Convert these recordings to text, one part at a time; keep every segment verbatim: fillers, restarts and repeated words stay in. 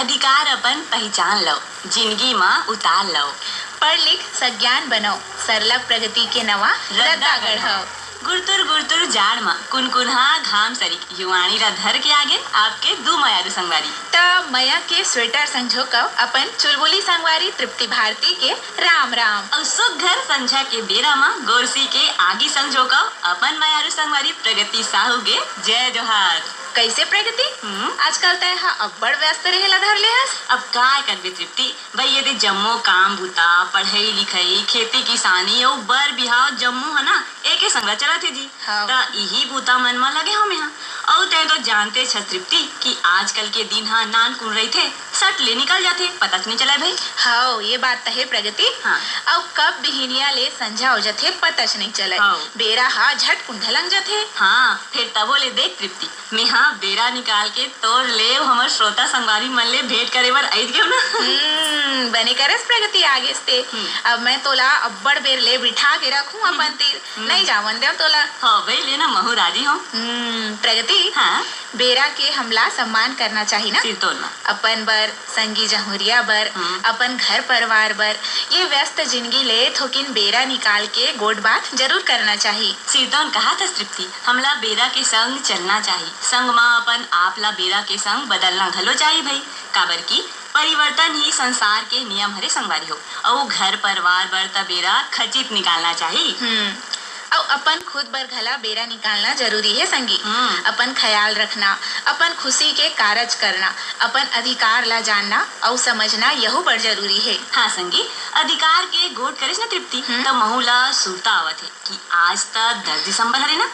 अधिकार अपन पहिचान लव, जिनगी म उतार लव। पढ़ लिख सज्ञान बनव, सरलग प्रगति के नवा रद्दा रद्दा गढ़व। गढ़व। गुरतुर गुरतुर जाड़ म कुनकुनहा घाम सरीक युवाणी ला धर के आगे आपके दू मयारू संगवारी। त मया के स्वेटर संग झोंकव अपन चुलबुली संगवारी तृप्ति भारती के राम राम। अउ सुघर संझा के बेरा म गोरसी के आगी संग झोंकव अपन मयारू संगवारी प्रगति साहू के जय जोहार। कइसे प्रगति? हम्म। आजकल तैं ह अब्बड़ व्यस्त रेहे ला धर ले हस। अब काय करबे तृप्ति, भई ये दे जम्मो काम बूता, पढ़ई लिखई, खेती किसानी अउ बर बिहाव जम्मो ह ना एके संग ला चलत हे जी। हव। त इही बूता मन म लगे हव मेहा। अउ तैं तो जानतेच हस तृप्ति कि आजकल के दिन ह नानकुन रहिथे, सट ले निकल जाथे, पताच नइ चलय भई। हव, ये बात त हे प्रगति। हाँ। अउ कब बिहिनिया ले संझा हो जथे, पताच नइ चलय। हव। बेरा ह झटकुन ढलंग जथे। हाँ, फेर तभो ले देख तृप्ति, मेहा बेरा निकाल के तोर ले अउ हमर श्रोता संगवारी मन ले भेंट करे बर अइच गेंव ना। हम्म, बने करेस प्रगति आगेस ते। हम्म। अब मैं तोला अब्बड़ बेर ले बिठा के रखूं हम्म। अपन तीर। हम्म। नइ जावन देंव तोला। हव भई, ले ना महूं राजी हंव। हम्म, प्रगति, हाँ। बेरा के हमला सम्मान करना चाही ना। सिरतोन म। अपन बर, संगी जहुंरिया बर, हम्म। अपन घर परिवार बर, ये व्यस्त जिनगी ले थोकिन बेरा निकाल के गोठ बात जरूर करना चाही। सिरतोन कहत हस तृप्ति, हमला बेरा के संग चलना चाही, संग म अपन आप ला बेरा के संग बदलना घलो चाही भई, काबर कि परिवर्तन ही संसार के नियम हरे संगवारी हो, अउ घर परिवार बर त बेरा खचित निकालना चाही। हम्म, अउ अपन खुद बर घला बेरा निकालना जरूरी हे संगी। हम्म। अपन ख्याल रखना, अपन खुशी के कारज करना, अपन अधिकार ला जानना अउ समझना यहू बड़ जरूरी हे। हाँ संगी, अधिकार के गोठ करेस ना तृप्ति, हम्म। त महूं ला सुरता आवत हे कि आज त दस दिसंबर हरे ना,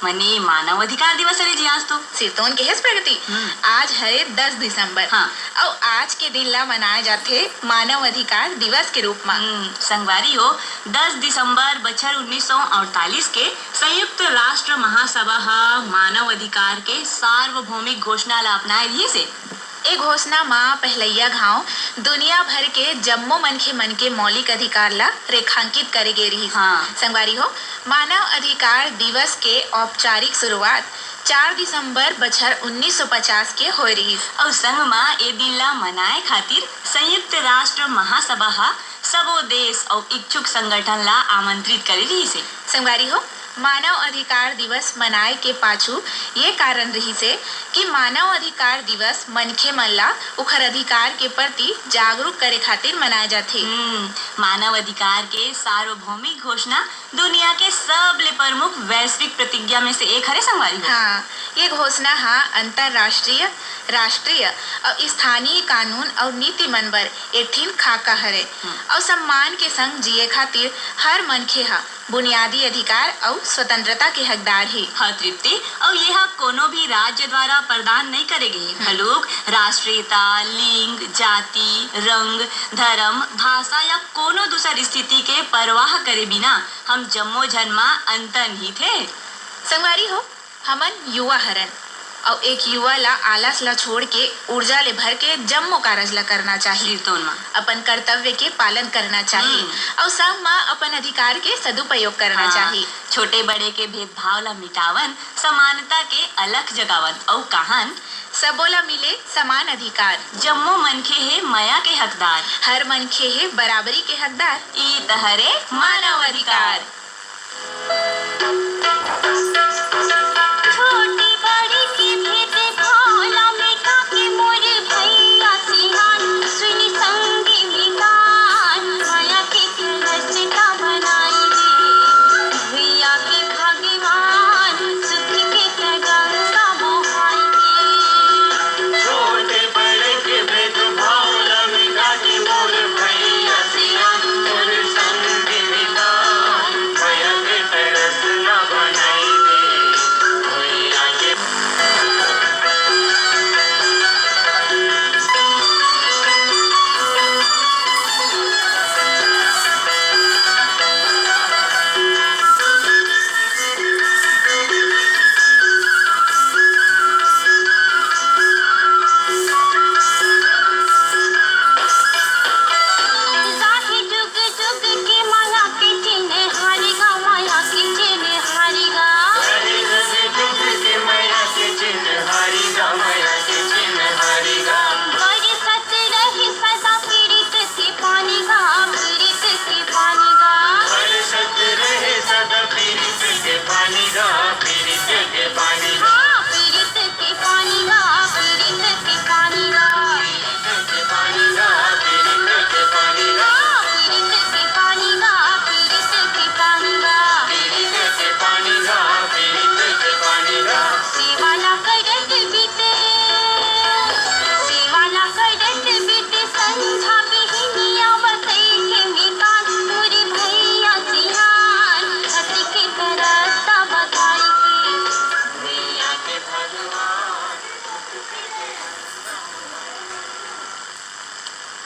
मने मानव अधिकार दिवस हरे जी आज तो। सिरतोन केहेस प्रगति, हम्म। आज हरे दस दिसंबर। हाँ। अउ आज के दिन ला मनाए जाथे मानव अधिकार दिवस के रूप म। हम्म, संगवारी हो, दस दिसंबर बछर उन्नीस सौ अड़तालीस के संयुक्त राष्ट्र महासभा ह मानव अधिकार के सार्वभौमिक घोषणा ला अपनाए रिहिस हे। ए घोषणा म पहलइया घांव दुनिया भर के जम्मो मनखे मन के मौलिक अधिकार ला रेखांकित करे गे रिहिस। हाँ। संगवारी हो, मानव अधिकार दिवस के औपचारिक शुरुआत चार दिसंबर बछर उन्नीस सौ पचास के होए रिहिस। अउ संग म ए दिन ला मनाए खातिर संयुक्त राष्ट्र महासभा ह सबो देश अउ इच्छुक संगठन ला आमंत्रित करे रिहिस हे। संगवारी हो, मानव अधिकार दिवस मनाए के पाछू ये कारण रिहिस हे कि मानव अधिकार दिवस मनखे मन ला उखर अधिकार के प्रति जागरूक करे खातिर मनाए जाथे। हम्म, मानव अधिकार के सार्वभौमिक घोषणा दुनिया के सबले प्रमुख वैश्विक प्रतिज्ञा में से एक हरे संगवारी हो। हाँ, ये घोषणा ह अंतर्राष्ट्रीय, राष्ट्रीय अउ स्थानीय कानून अउ नीति मन बर एक ठिन खाका हरे। हम्म। अउ सम्मान के संग जिए खातिर हर मनखे ह बुनियादी अधिकार अउ स्वतंत्रता के हकदार हे। हाँ तृप्ति, अउ ये ह कोनो भी राज्य द्वारा प्रदान नइ करे गे हे। हम्म। घलोक राष्ट्रीयता, लिंग, जाति, रंग, धर्म, भाषा या कोनो दूसर स्थिति के परवाह करे बिना हम जम्मो झन म अंतर्निहित हे। संगवारी हो, हमन युवा हरन, अउ एक युवा ला आलस ला छोड़ के ऊर्जा ले भर के जम्मो कारज ला करना चाही। सिरतोन म। अपन कर्तव्य के पालन करना चाही, हम्म। अउ संग म अपन अधिकार के सदुपयोग करना हाँ, चाही। छोटे बड़े के भेदभाव ला मिटावन, समानता के अलख जगावन, अउ कहन, सबो ला मिले समान अधिकार। जम्मो मनखे हे मया के हकदार। हर मनखे हे बराबरी के हकदार। ई त हरे मानव अधिकार। छोटे बड़े के भेदभाव ला मिटा के मोर भैया सियान, सुन संगी मितान, मया के रस्ता बनाई दे। भैया के भगवान सुख के गंगा मोहाई दे। छोटे बड़े के भेदभाव ला मिटा के मोर भैया सियान, मोर संगी मितान, मया के रस्ता बनाई दे।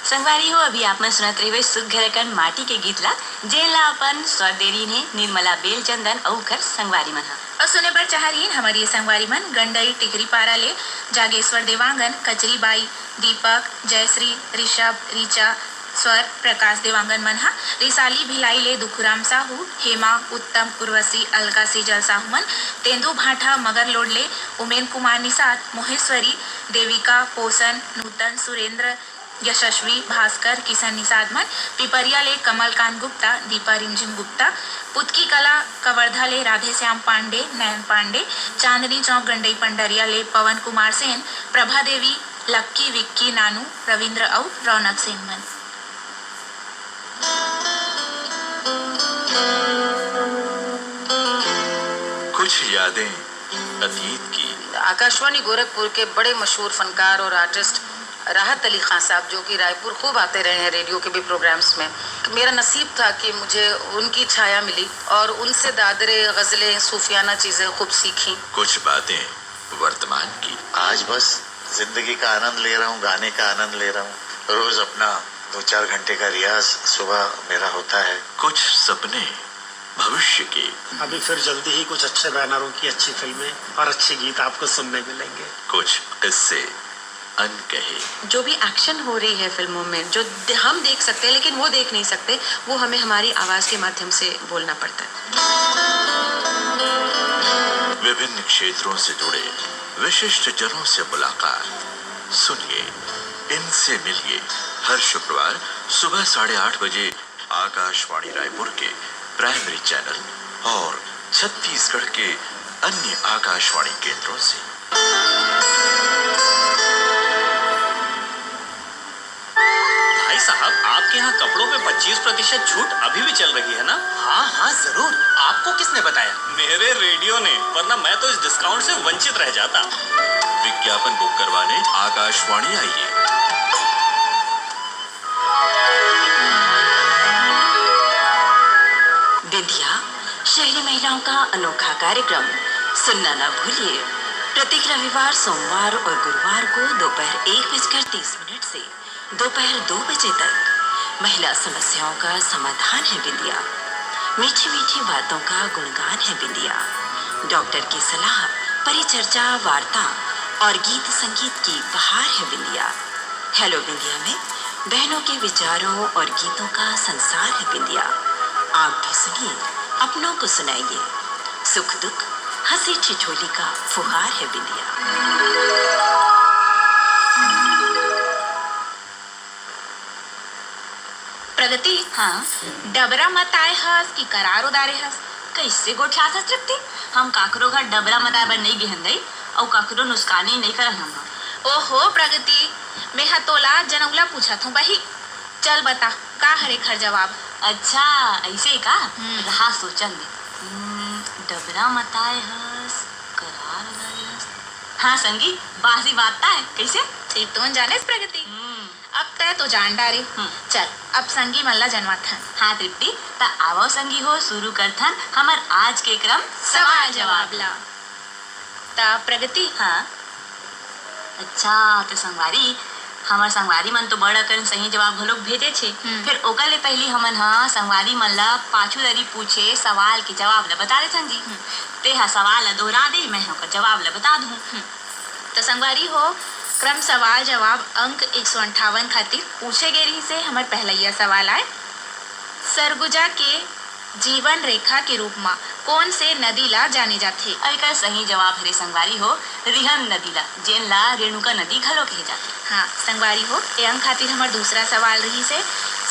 संगवारी हो, अभी आप मन सुनत रहिबे सुग्घर अकन माटी के गीत ला, जेन ला अपन स्वर दे रहिन हे निर्मला बेलचंदन अउ ओकर संगवारी मन ह। अउ सुने बर चाह रहिन हमर ये संगवारी मन गंडई टिकरी पारा ले जागेश्वर देवांगन, कचरी बाई, दीपक, जयश्री, ऋषभ, ऋचा, स्वर प्रकाश देवांगन मन ह, रिसाली भिलाई ले दुखुराम साहू, हेमा, उत्तम, उर्वशी, अलका, सेजल साहू मन, तेंदू भाठा मगरलोड ले उमेन कुमार निषाद, मोहेश्वरी, देविका, पोषण, नूतन, सुरेंद्र, यशस्वी, भास्कर, किशन निषाद मन, पिपरिया ले कमलकांत गुप्ता, दीपा रिमझिम गुप्ता, पुतकी कला कवर्धा ले राधेश्याम पांडे, नयन पांडे, चांदनी चौक गंडई पंडरिया ले पवन कुमार सेन, प्रभा देवी, लक्की, विक्की, नानू, रविंद्र अउ रौनक सेन मन। कुछ यादें अतीत की। आकाशवाणी गोरखपुर के बड़े मशहूर फनकार और आर्टिस्ट राहत अली खान साहब, जो कि रायपुर खूब आते रहे हैं रेडियो के भी प्रोग्राम्स में, मेरा नसीब था कि मुझे उनकी छाया मिली और उनसे दादरे, गज़लें, सूफियाना चीज़ें खूब सीखी। कुछ बातें वर्तमान की। आज बस जिंदगी का आनंद ले रहा हूँ, गाने का आनंद ले रहा हूँ। रोज अपना दो चार घंटे का रियाज सुबह मेरा होता है। कुछ सपने भविष्य के। अभी फिर जल्दी ही कुछ अच्छे बैनरों की अच्छी फिल्में और अच्छे गीत आपको सुनने मिलेंगे। कुछ किस्से अनकहे। जो भी एक्शन हो रही है फिल्मों में, जो दे-, हम देख सकते हैं लेकिन वो देख नहीं सकते, वो हमें हमारी आवाज़ के माध्यम से बोलना पड़ता है। विभिन्न क्षेत्रों से जुड़े विशिष्ट जनों से मुलाकात। सुनिए, इनसे मिलिए, हर शुक्रवार सुबह साढ़े आठ बजे आकाशवाणी रायपुर के प्राइमरी चैनल और छत्तीसगढ़ के अन्य आकाशवाणी केंद्रों से। भाई साहब, आपके यहाँ कपड़ों पे पच्चीस प्रतिशत छूट अभी भी चल रही है ना? हाँ, हाँ, जरूर। आपको किसने बताया? मेरे रेडियो ने, वरना मैं तो इस डिस्काउंट से वंचित रह जाता। विज्ञापन बुक करवाने आकाशवाणी आइए। बिंदिया, शहरी महिलाओं का अनोखा कार्यक्रम। सुनना ना भूलिए, प्रत्येक रविवार, सोमवार और गुरुवार को दोपहर एक बजकर तीस मिनट से दोपहर दो बजे तक। महिला समस्याओं का समाधान है बिंदिया, मीठी मीठी बातों का गुणगान है बिंदिया, डॉक्टर की सलाह, परिचर्चा, वार्ता और गीत संगीत की बहार है बिंदिया। हेलो बिंदिया में बहनों के विचारों और गीतों का संसार है बिंदिया। आप भी सुनिए, अपनों को सुनाइए। सुख दुख, हंसी ठिठोली का फुहार है बिंदिया। प्रगति, हाँ? डबरा मताए हस कि करार उदारे हस? कइसे गोठियाथस तृप्ति? हम काकरो घर डबरा मताए बर नइ गेहन दई, अउ काकरो नुकसानी नइ करन हम। ओहो प्रगति, मेंहा तोला जनउला पूछत हूँ बही। चल बता, का हरे एखर जवाब? अच्छा, अइसे का? हम्म। रहा सोचन दे। हम्म, डबरा मताए हस, करार उदारे हस। हाँ संगी, बाजी बात ताय, कइसे? ठीक तो जानेस प्रगति। हम्म। अब तैं तो जान डारे। हम्म। चल, अब संगी मन ला जनवाथन। हाँ तृप्ति, त आवव संगी हो, शुरू करथन हमर आज के क्रम सवाल जवाब ला। त प्रगति। हाँ। अच्छा, त संगवारी, हमर संगवारी मन तो बड़ अकन सही जवाब घलोक भेजे छे। हम्म। फेर ओकर ले पहिली हमन ह संगवारी मन ला पाछू दरी पूछे सवाल के जवाब ला बता देथन जी। हम्म। तेहा सवाल ला दोहरा दे, मैं ह ओकर जवाब ला बता दूँ। हम्म। त संगवारी हो, क्रम सवाल जवाब अंक एक सौ अंठावन खातिर पूछे गे रिहिस हे। हमर पहलइया सवाल आय, सरगुजा के जीवन रेखा के रूप म कोन से नदी ला जाने जाथे? अउ एकर सही जवाब हरे संगवारी हो, रिहंद नदी ला, जेन ला रेणुका नदी घलो कहे जाथे। हाँ संगवारी हो, ए अंक खातिर हमर दूसरा सवाल रिहिस हे,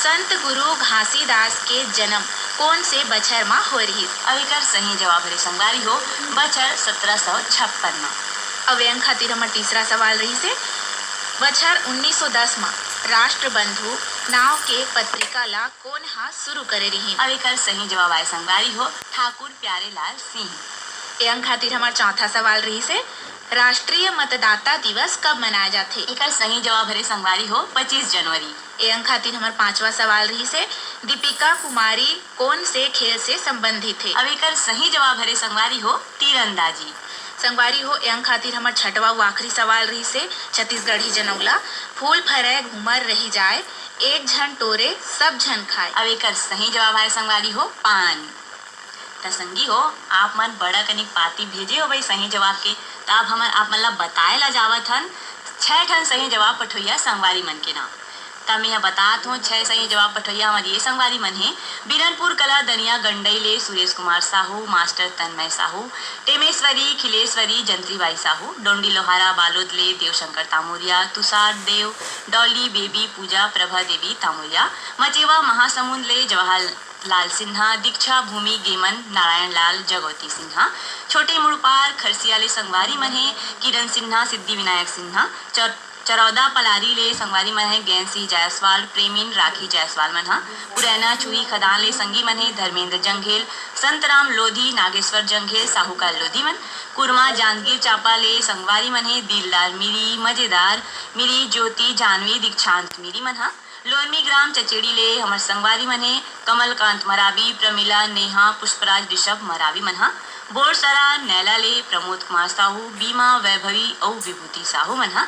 संत गुरु घासीदास के जन्म कोन से बछर म होय रिहिस? अउ एकर सही जवाब हरे संगवारी हो, बछर सत्रह सौ छप्पन म। अउ ए अंक खातिर हमर तीसरा सवाल रिहिस हे, बछर उन्नीस सौ दस म राष्ट्रबंधु नांव के पत्रिका ला कोन ह शुरू करे रिहिन? अउ एकर सही जवाब आय संगवारी हो, ठाकुर प्यारेलाल सिंह। ए अंक खातिर हमर चौथा सवाल रिहिस हे, राष्ट्रीय मतदाता दिवस कब मनाए जाथे? एकर सही जवाब हरे संगवारी हो, पच्चीस जनवरी। ए अंक खातिर हमर पांचवा सवाल रिहिस हे, दीपिका कुमारी कोन से खेल से संबंधित हे? अउ एकर सही जवाब हरे संगवारी हो, तीरंदाजी। संगवारी हो, ए अंक खातिर हमर छठवा अउ आखिरी सवाल रिहिस हे, छत्तीसगढ़ी जनउला, फूल फरय घूमर रहि जाय, एक झन टोरे, सब झन खाए। अब एकर सही जवाब आय संगवारी हो, पान। त संगी हो, आप मन बड़ा कनिक पाती भेजे हो भाई सही जवाब के। त अब हमन आप मन ला बताए ला जावत हन छह ठन सही जवाब पठोइया संगवारी मन के नाम। त मैं ह बतात हूँ, छह सही जवाब पठोइया हमर ये संगवारी मन हे, बिरनपुर कला दनिया गंडई ले सुरेश कुमार साहू, मास्टर तन्मय साहू, टेमेश्वरी, खिलेश्वरी, जंत्रीबाई साहू, डोंडी लोहारा बालोद ले देवशंकर तामुरिया, तुषार देव, डॉली, बेबी, पूजा, प्रभा देवी तामुरिया, मचेवा महासमुंद ले जवाहर लाल सिन्हा, दीक्षा भूमि गेमन, नारायण लाल, जगौती सिन्हा, छोटे मुड़पार खरसिया ले संगवारी मन हे, किरण सिन्हा, सिद्धि विनायक सिन्हा, चर-, चरौदा पलारी ले संगवारी मन हे, गैन सिंह जायसवाल, प्रेमिन, राखी जायसवाल मन ह, पुरैना छुही खदान ले संगी मन हे, धर्मेंद्र जंघेल, संतराम लोधी, नागेश्वर जंघेल, साहूकार लोधी मन, कुरमा जांजगीर चांपा ले संगवारी मन हे, दिलदार मिरी, मजेदार मिरी, ज्योति, जानवी, दीक्षांत मिरी मन ह, लोरमी ग्राम चचेड़ी ले हमर संगवारी मन हे, कमलकांत मरावी, प्रमिला, नेहा, पुष्पराज, ऋषभ मरावी मन ह, बोरसरा नैला ले प्रमोद कुमार साहू, बीमा, वैभवी अउ विभूति साहू मन ह,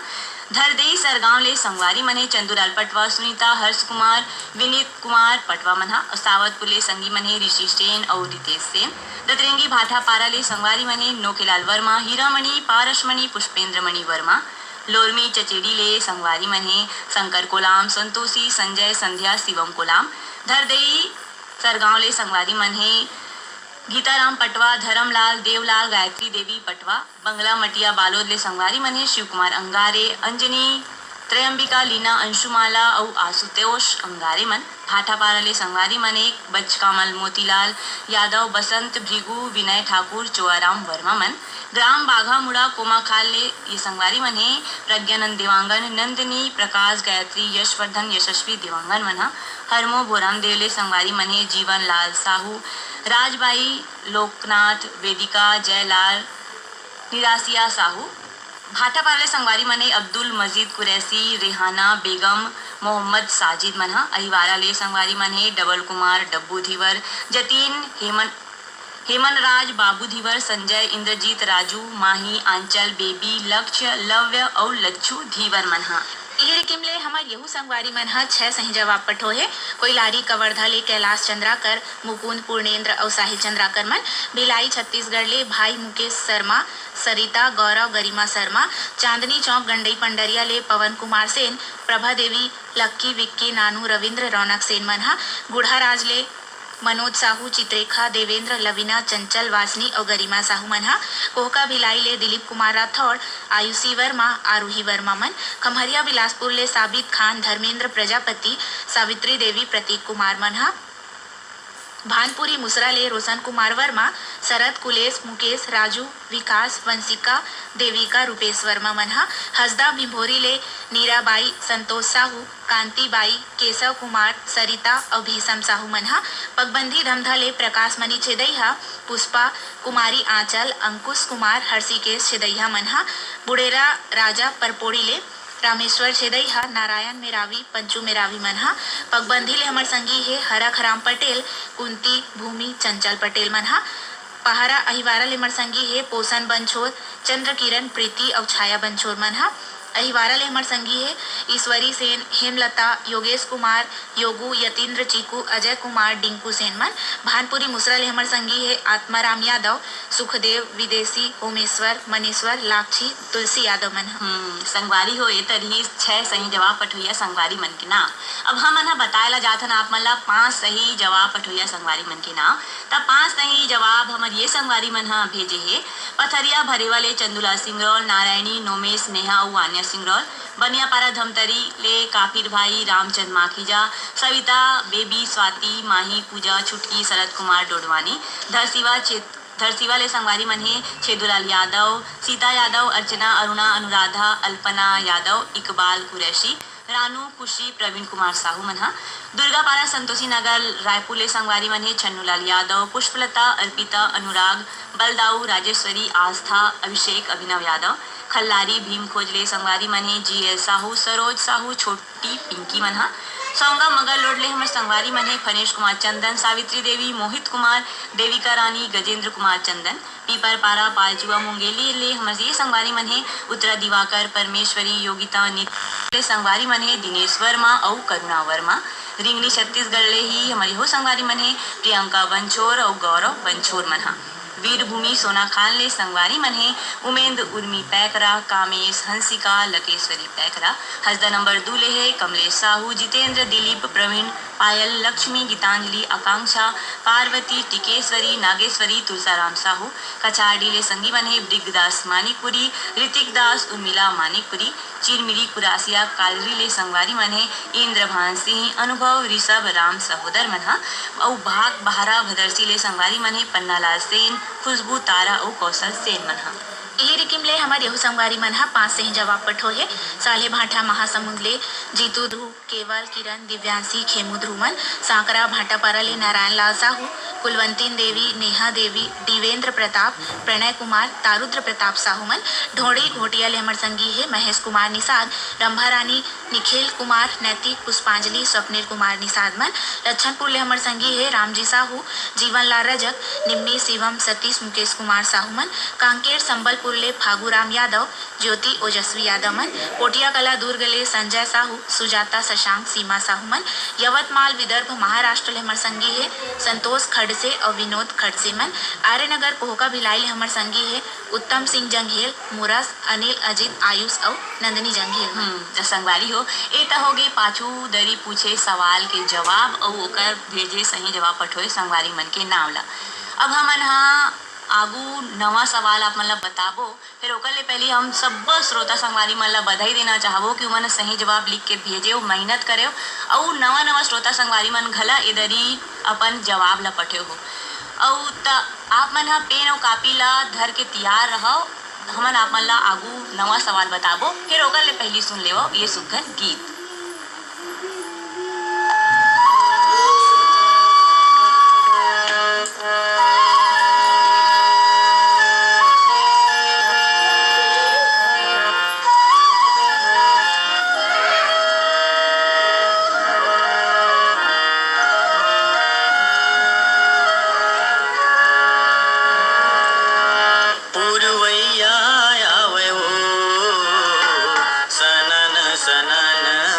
धरदेई सरगांव ले संगवारी मन हे, चंदूलाल पटवा, सुनीता, हर्ष कुमार, विनीत कुमार पटवा मन ह, सावतपुर ले संगी मन हे, ऋषि सेन अउ रितेश सेन, दतरेंगी भाठापारा ले संगवारी मन हे, नोखेलाल वर्मा, हीरामणि, पारसमणि, पुष्पेंद्र मणि वर्मा, लोरमी चचेड़ी ले संगवारी मन हे, शंकर कोलाम, संतोषी, संजय, संध्या, शिवम कोलाम, धरदेई सरगांव ले संगवारी मन हे, गीताराम पटवा, धरमलाल, देवलाल, गायत्री देवी पटवा, बंगला मटिया बालोद ले संगवारी मन हे, शिव कुमार अंगारे, अंजनी, त्रयंबिका, लीना, अंशुमाला अउ आशुतोष अंगारे मन, भाठापारा ले संगवारी मन हे, बचकामल मोतीलाल यादव, बसंत भृगु, विनय ठाकुर, चोआराम वर्मा मन, ग्राम बाघामुड़ा कोमाखाल ले ये संगवारी मन हे, प्रज्ञानंद देवांगन, नंदिनी, प्रकाश, गायत्री, यशवर्धन, यशस्वी देवांगन मन ह, हरमो भोरामदेव ले संगवारी मन हे, जीवन लाल साहू, राजबाई, लोकनाथ, वेदिका, जयलाल, निरासिया साहू, भाटापारा ले संगवारी मन हे, अब्दुल मजीद कुरैशी, रेहाना बेगम, मोहम्मद साजिद मन ह, अहिवारा ले संगवारी मन हे, डबल कुमार, डब्बू धीवर, जतीन, हेमन, हेमन राज, बाबू धीवर, संजय, इंद्रजीत, राजू, माही, आंचल, बेबी, लक्ष्य, लव्य अउ लच्छू धीवर मन ह। इही रिकिम ले हमर यहू संगवारी मन ह छह सही जवाब पठो हे। कोइलारी कवर्धा ले कैलाश चंद्राकर, मुकुंद, पूर्णेंद्र अउ साहिल चंद्राकर मन। भिलाई छत्तीसगढ़ ले भाई मुकेश शर्मा, सरिता, गौरव, गरिमा शर्मा। चांदनी चौक गंडई पंडरिया ले पवन कुमार सेन, प्रभा देवी, लक्की, विक्की, नानू, रविंद्र, रौनक सेन मन ह। गुढ़ाराज ले मनोज साहू, चित्रेखा, देवेंद्र, लवीना, चंचल, वासनी अउ गरिमा साहू मन ह। कोहका भिलाई ले दिलीप कुमार राठौड़, आयुषी वर्मा, आरूही वर्मा मन। खम्हरिया बिलासपुर ले साबित खान, धर्मेंद्र प्रजापति, सावित्री देवी, प्रतीक कुमार मन ह। भानपुरी मुसरा ले रोशन कुमार वर्मा, शरद, कुलेश, मुकेश, राजू, विकास, वंशिका, देविका, रूपेश वर्मा मन ह। हसदा भिंभोरी ले नीराबाई, संतोष साहू, कांतिबाई, केशव कुमार, सरिता अउ भीषम साहू मन ह। पगबंधी धमधा ले प्रकाश मणि छेदई ह, पुष्पा, कुमारी आंचल, अंकुश कुमार, हर्षिकेश छेदई ह मन ह। बुड़ेरा राजा परपोड़ी ले रामेश्वर छेदई ह, नारायण मेरावी, पंचू मेरावी मन ह। पगबंधी ले हमर संगी हे हरख राम पटेल, कुंती, भूमि, चंचल पटेल मन ह। पहारा अहिवारा ले हमर संगी हे पोषण बंछोर, चंद्र किरण, प्रीति अउ छाया बंछोर मन ह। अहिवारा ले हमर संगी हे ईश्वरी सेन, हेमलता, योगेश कुमार, योगू, यतीन्द्र, चीकू, अजय कुमार, डिंकू सेन मन। भानपुरी मुसरा ले हमर संगी हे आत्माराम यादव, सुखदेव, विदेशी, ओमेश्वर, मनीश्वर, लाक्षी, तुलसी यादव मन ह। हम्म, संगवारी हो, ए तरी छह सही जवाब पठोइया संगवारी मन के नाम। अब हमन ह बताए ला जाथन आप मन ला पांच सही जवाब पठोइया संगवारी मन के नाम। त पांच सही जवाब हमर ये संगवारी मन ह भेजे हे, पथरिया भरेवा ले चंदूलाल सिंगरौल, नारायणी, नोमेश, नेहा अउ आन्या सिंगरौल, बनियापारा धमतरी ले काफिर भाई, रामचंद माखीजा, सविता, बेबी, स्वाति, माही, पूजा, छुटकी, शरद कुमार डोडवानी, धरसीवा छे-, धरसीवा ले संगवारी मन हे छेदूलाल यादव, सीता यादव, अर्चना, अरुणा, अनुराधा, अल्पना यादव, इकबाल कुरैशी, रानू, खुशी, प्रवीण कुमार साहू मन ह। दुर्गापारा, संतोषी नगर, रायपुर ले संगवारी मन हे छन्नूलाल यादव, पुष्पलता, अर्पिता, अनुराग, बलदाऊ, राजेश्वरी, आस्था, अभिषेक, अभिनव यादव, खल्लारी, भीम खोज ले संगवारी मन हे जी एल साहू, सरोज साहू, छोटी पिंकी मन ह। सौंगा मगर लोड ले हमर संगवारी मन हे फनेश कुमार चंदन, सावित्री देवी, मोहित कुमार, देविका रानी, गजेंद्र कुमार चंदन। पीपरपारा, पालचुआ, मुंगेली ले हमर ये संगवारी मन हे उत्तरा दिवाकर, परमेश्वरी, योगिता, नित-, ले संगवारी मन हे दिनेश वर्मा अउ करुणा वर्मा। रिंगनी छत्तीसगढ़ ले ही हमर इहो संगवारी मन हे प्रियंका बंछोर अउ गौरव बंछोर मन हा। वीरभूमि सोनाखान ले संगवारी मन हे उमेंद उर्मी पैकरा, कामेश हंसिका, लकेश्वरी पैकरा। हसदा नंबर दू ले हे कमलेश साहू, जितेंद्र, दिलीप, प्रवीण, पायल, लक्ष्मी, गीतांजलि, आकांक्षा, पार्वती, टिकेश्वरी, नागेश्वरी, तुलसाराम साहू। कछारडी ले संगी मन हे ब्रिगदास मानिकपुरी, ऋतिक दास, उर्मिला मानिकपुरी। चिरमिरी कुरासिया कालरी ले संगवारी मन हे इंद्रभान सिंह, अनुभव, ऋषभ, राम सहोदर मन ह। अउ भाग बहारा भदरसी ले संगवारी मन हे पन्नालाल सेन, खुशबू, तारा अउ कौशल सेन मन ह। इही रिकिम ले हमर यहू संगवारी मन ह पांच सही जवाब पठो हे। साल्हेभांठा महासमुंद ले जीतू, ध्रुव, केवल, किरण, दिव्यांशी, खेमू, ध्रुवन। सांकरा भाटापारा ले नारायण लाल साहू, कुलवंतीन देवी, नेहा देवी, डीवेंद्र प्रताप, प्रणय कुमार, तारुद्र प्रताप साहू मन। ढोंड़ी घोटिया ले हमर संगी हे महेश कुमार निषाद, रंभा रानी, निखिल कुमार, नैतिक, पुष्पांजलि, स्वप्निल कुमार निषाद मन। लच्छनपुर ले हमर संगी हे रामजी साहू, जीवन लाल रजक, निम्मी, शिवम, सतीश, मुकेश कुमार साहू मन। कांकेर संबलपुर ले फागू राम यादव, ज्योति, ओजस्वी यादव मन। पोटिया कला दुर्ग ले संजय साहू, सुजाता, शशांक, सीमा साहू मन। यवतमाल विदर्भ महाराष्ट्र ले हमर संगी हे संतोष खड़से अउ विनोद खड़से मन। आर्यनगर कोहका भिलाई ले हमर संगी हे उत्तम सिंह जंघेल, मुरस, अनिल, अजित, आयुष अउ नंदिनी जंघेल मन। हम्म, त संगवारी हो, ए त होगे पाछू दरी पूछे सवाल के जवाब अउ ओकर भेजे सही जवाब पठोए संगवारी मन के नाम ला। अब हमन ह आगू नवा सवाल आप मन ला बताबो, फेर ओकर ले पहिली हम सब्बो श्रोता संगवारी मन ला बधाई देना चाहबो कि उमन सही जवाब लिख के भेजेव, मेहनत करेव, अउ नवा-नवा श्रोता संगवारी मन घला ए दरी अपन जवाब ला पठेव हो। अउ त आप मन ह पेन अउ कापी ला धर के तियार रहव, हमन आप मन ला आगू नवा सवाल बताबो, फेर ओकर ले पहिली सुन लेवव ये सुग्घर गीत। पुरवैया आवै ओ सनन सनन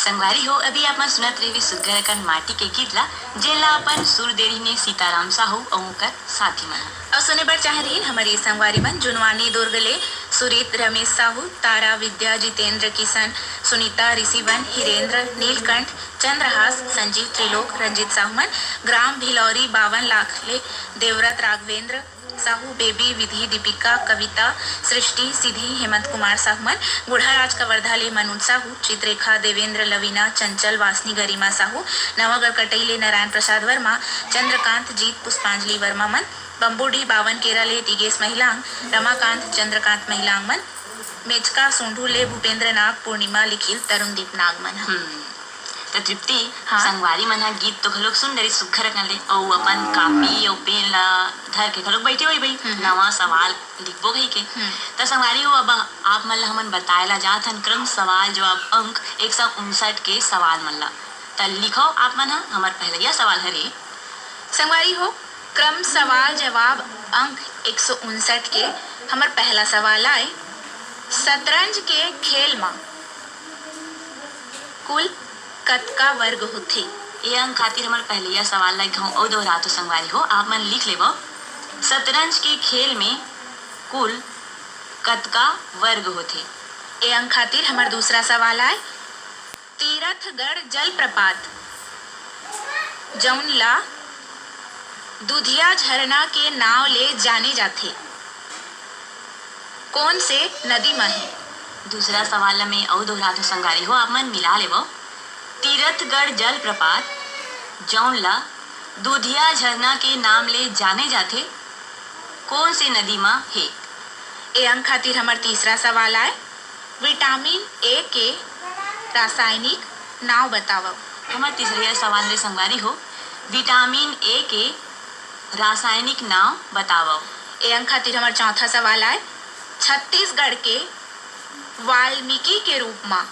संगवारी हो, अभी आप मन सुनत रहिबे सुग्घर अकन माटी के गीत ला, जेन ला अपन सुर दे रहिन हे सीताराम साहू अउ ओकर साथी मन। अउ सुने बर चाह रहिन हमर ये संगवारी मन जुनवानी दुर्ग ले सुरीत, रमेश साहू, तारा, विद्या, जितेंद्र, किशन, सुनीता, ऋषिवन, हिरेंद्र, नीलकंठ, चंद्रहास, संजीव, त्रिलोक, रंजीत साहू मन, ग्राम भिलौरी बावन लाख ले देवरत राघवेंद्र, साहू, बेबी, विधि, दीपिका, कविता, सृष्टि, सिद्धि, हेमंत कुमार साहू मन, बूढ़ा राज कवर्धा ले मनोज साहू, चित्रेखा, देवेंद्र, लवीना, चंचल, वासनी, गरिमा साहू, नवागढ़ कटई ले नारायण प्रसाद वर्मा, चंद्रकांत, जीत, पुष्पांजलि वर्मा मन, बम्बूडीह बावन केरा ले दिगेश महिलांग, रमाकांत, चंद्रकांत महिलांग मन, मेचका सोंढू ले भूपेंद्र नाग, पूर्णिमा, लिखिल, तरुणदीप नाग मन ह। हम्म। त तृप्ति, हाँ। संगवारी मन ह गीत तो घलोक सुन डरिस सुग्घर अकन ले, अउ अपन कापी अउ पेन ला धर के घलोक बइठे होही बई, हम्म। नवा सवाल लिखबो कहिके। हम्म। त संगवारी हो, अब आप मन ला हमन बताए ला जात हन क्रम सवाल जवाब अंक एक सौ उनसठ के सवाल मन ला। त लिखो आप मन ह, हमर पहलैया सवाल हरे। संगवारी हो, क्रम सवाल जवाब अंक एक सौ उनसठ के हमर पहला सवाल आय, शतरंज के खेल म कुल कतका वर्ग होथे? ए अंक खातिर हमर पहलैया सवाल ला एक घांव अउ दोहरात हों संगवारी हो, आप मन लिख लेवव, शतरंज के खेल में कुल कतका वर्ग होथे? ए अंक खातिर हमर दूसरा सवाल आय, तीरथगढ़ जलप्रपात, जउन ला दुधिया झरना के नांव ले जाने जाथे, कोन से नदी म हे? दूसरा सवाल ला मैं अउ दोहरात हों संगवारी हो, आप मन मिला लेवव। तीरथगढ़ जलप्रपात, जउन ला दुधिया झरना के नाम ले जाने जाथे, कोन से नदी म हे? ए अंक खातिर हमर तीसरा सवाल आय, विटामिन ए के रासायनिक नांव बतावव। हमर तीसरइया सवाल हरे संगवारी हो, विटामिन ए के रासायनिक नांव बतावव। ए अंक खातिर हमर चौथा सवाल आय, छत्तीसगढ़ के वाल्मीकि के रूप म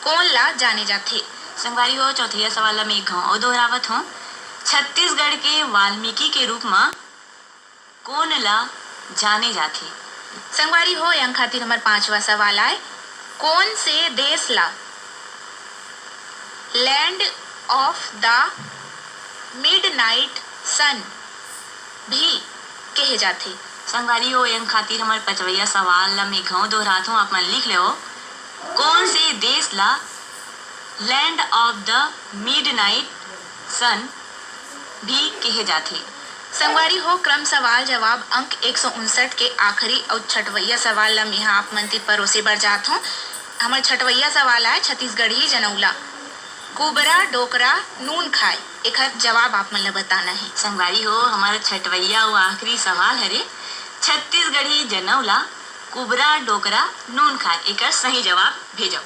कोन ला जाने जाथे? संगवारी हो, चौथइया सवाल ला मैं एक घांव अउ दोहरावत हों, छत्तीसगढ़ के वाल्मीकि के रूप म कोन ला जाने जाथे? संगवारी हो, ए अंक खातिर हमर पांचवा सवाल आय, कोन से देश ला Land of the Midnight Sun भी कहे जाथे? संगवारी हो, ए अंक खातिर हमर पचवइया सवाल ला मैं घांव दोहरात हों, आप मन लिख लेवव, कोन से देश ला Land of the Midnight Sun भी कहे जाथे? संगवारी हो, क्रम सवाल जवाब अंक एक सौ उनसठ के आखिरी अउ छठवइया सवाल ला मेहा आप मन ती परोसे बर जात हों। हमर छठवइया सवाल आय, छत्तीसगढ़ी जनउला कुबरा डोकरा नून खाय, एखर जवाब आप मन ला बताना हे। संगवारी हो, हमर छठवइया अउ आखिरी सवाल हरे, छत्तीसगढ़ी जनउला कुबरा डोकरा नून खाय, एकर सही जवाब भेजव।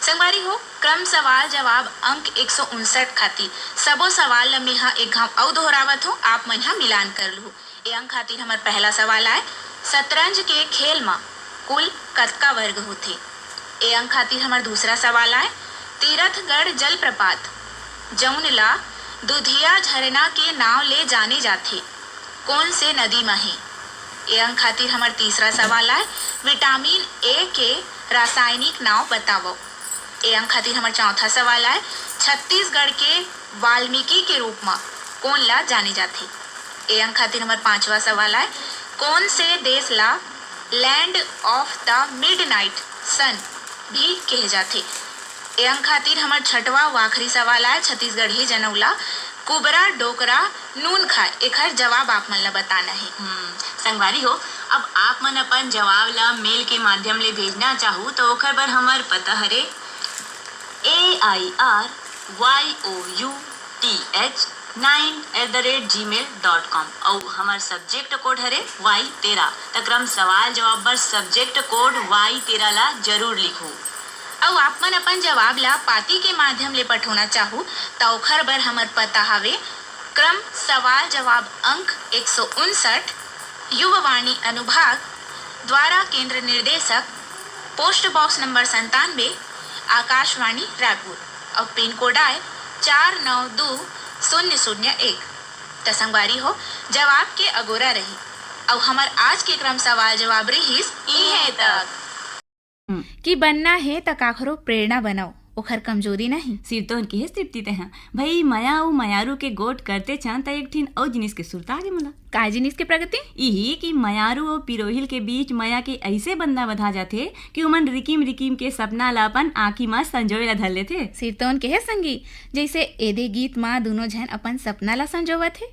संगवारी हो, क्रम सवाल जवाब अंक एक सौ उनसठ खातिर सबो सवाल ल मेहा एक घांव अउ दोहरावत हों, आप मन ह मिलान कर लूहू। ए अंक खातिर हमर पहला सवाल आय, शतरंज के खेल म कुल कतका वर्ग होथे? ए अंक खातिर हमर दूसरा सवाल आय, तीरथगढ़ जलप्रपात, जउन ला दुधिया झरना के नांव ले जाने जाथे, कोन से नदी म हे? ए अंक खातिर हमर तीसरा सवाल आय, विटामिन ए के रासायनिक नांव बतावव। ए अंक खातिर हमर चौथा सवाल आय, छत्तीसगढ़ के वाल्मीकि के रूप म कोन ला जाने जाथे? ए अंक खातिर हमर पांचवा सवाल आय, कोन से देश ला Land of the Midnight Sun भी कहे जाथे? ए अंक खातिर हमर छठवा अउ आखिरी सवाल आय, छत्तीसगढ़ी जनउला कुबरा डोकरा नून खाय, एखर जवाब आप मन ला बताना हे। हम्म, संगवारी हो, अब आप मन अपन जवाब ला मेल के माध्यम ले भेजना चाहू, त ओखर बर हमर पता हरे A I R Y O U T H nine at the rate gmail dot com। अउ हमर subject code हरे Y तेरा। त क्रम सवाल जवाब बर subject code Y तेरा ला जरूर लिखू। अउ आप मन अपन जवाब ला पाती के माध्यम ले पठोना चाहू, त ओखर बर हमर पता हवे, क्रम सवाल जवाब अंक एक सौ उनसठ, युववाणी अनुभाग, द्वारा केंद्र निर्देशक, post box number संतानवे, आकाशवाणी रायपुर, अउ pin code आय चार नौ दू शून्य शून्य एक। त संगवारी हो, जवाब के अगोरा रही। अउ हमर आज के क्रम सवाल जवाब रिहिस इहें तक। कि बनना हे त काखरो प्रेरणा बनव। ओखर कमजोरी नहीं। सिरतोन के हे तृप्ति तेहा। भई, मया अउ मयारू के गोठ करते छन, त एक ठिन अउ जिनिस के सुरता आगे मोला। का जिनिस के प्रगति? इही कि मयारू अउ पिरोहिल के बीच मया के अइसे बंधा बधा जाथे कि ओमन रिकिम रिकिम के सपना ला अपन आँखी म संजोए ला धर लेथे। सिरतोन के हे संगी, जइसे एदे गीत म दूनों झन अपन सपना ला संजोवत हे।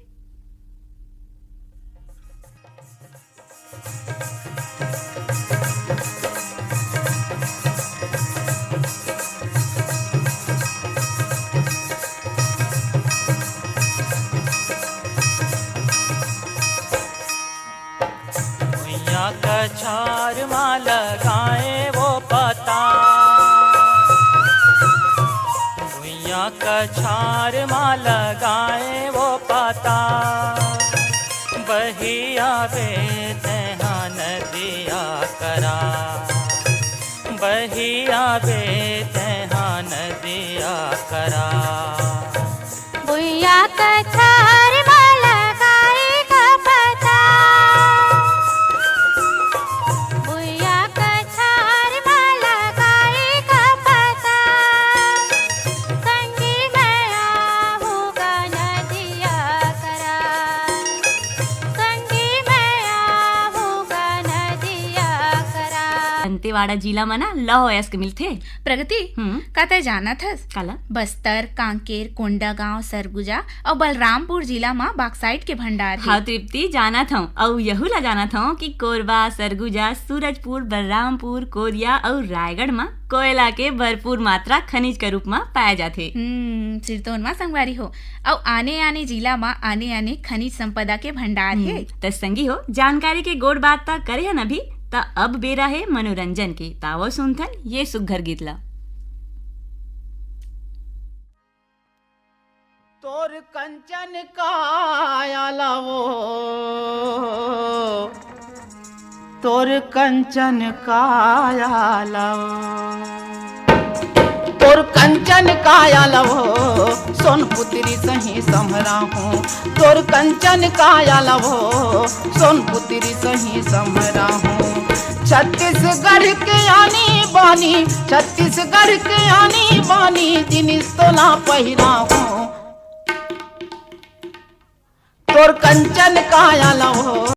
भुइयां कछार मा लगाए वो पता, भुइयां कछार मा लगाए वो पता, बही आबे तेहा नदिया करा, बही आबे तेहा नदिया करा। भुइयां कछार मा लगाए का पता, भुइयां कछार मा लगाए का पता, संगी मैं आहूँ गा नदिया करा, संगी मैं आहूँ गा नदिया करा। दंतेवाड़ा जिला म ना लौह अयस्क मिलथे। प्रगति, हम्म। का तैं जानत हस? काला? बस्तर, कांकेर, कोंडागांव, सरगुजा अउ बलरामपुर जिला म बॉक्साइट के भंडार हे। हाँ तृप्ति, जानत हंव। अउ यहू ला जानत हंव कि कोरबा, सरगुजा, सूरजपुर, बलरामपुर, कोरिया अउ रायगढ़ म कोयला के भरपूर मात्रा खनिज के रूप म पाए जाथे। हम्म, सिरतोन म संगवारी हो, अउ आने-आने जिला म आने-आने खनिज संपदा के भंडार हे। हम्म, त संगी हो, जानकारी के गोठ बात त करे हन अभी, त अब बेरा हे मनोरंजन के। त आवो सुनथन ये सुग्घर गीत ला। तोर कंचन काया ला वो, तोर कंचन काया ला वो, तोर कंचन काया ला वो, सोन पुतरी सही संभराहूँ। तोर कंचन काया ला वो, सोन पुतरी सही संभराहूँ। छत्तीसगढ़ के आनी बानी, छत्तीसगढ़ के आनी बानी, जिनिस तोला पहिराहूँ। तोर कंचन काया ला वो।